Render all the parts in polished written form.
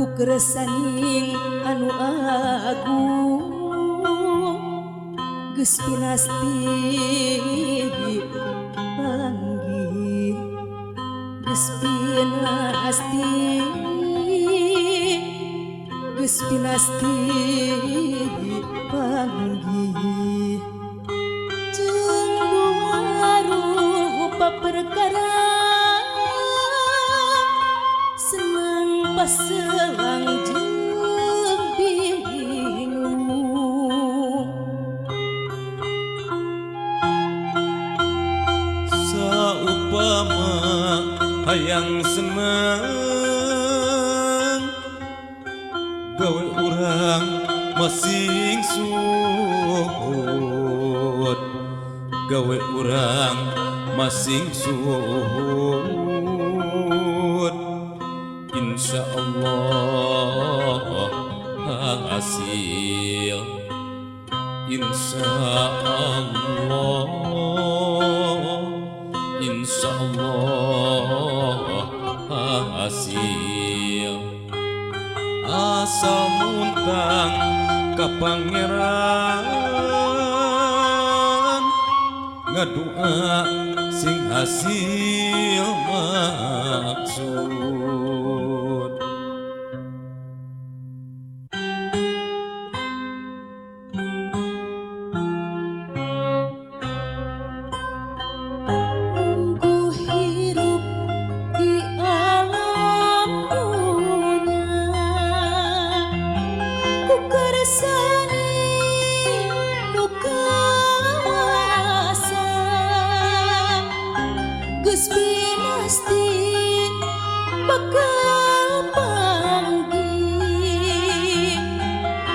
Ku keresaning anu agung geus pinasti panggih geus pinasti geus pinasti panggih jeung dua rupa perkara senang paselang jeung bingung saupama hayang senang gawe urang masing suhud gawe urang masing suhud insyaallah hasil insyaallah insyaallah hasil asal muntang ka pangeran ngadua sing hasil maksud. Nunggu hirup di alam dunya ku kersani nu kawasa geus pinasti bakal panggih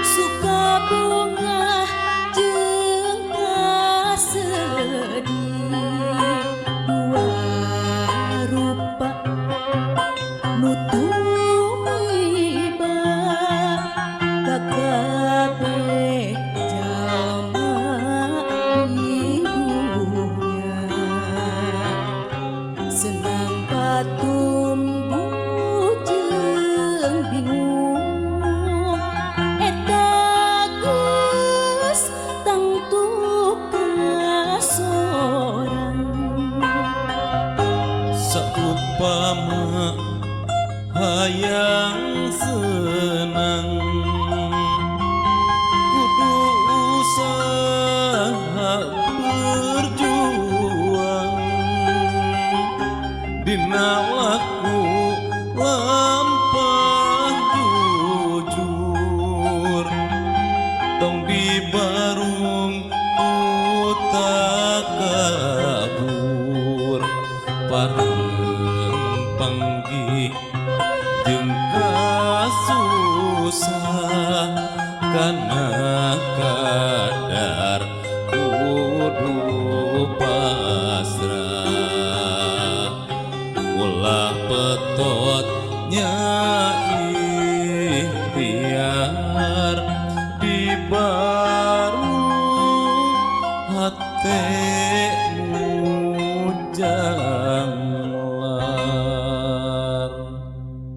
suka bungah jeung kasedih dua rupa nu tumiba ka kabeh jalma di dunya senang patumbuh jeung bingung eta geus tangtu kasorang Saupama hayang senang kudu usaha berjuang dina laku lampah jujur tong dibarung ku takabur pareng panggih jeung kasusah kana kadar kudu pasrah ulah petot nya ikhtiar di baru hate mujarab.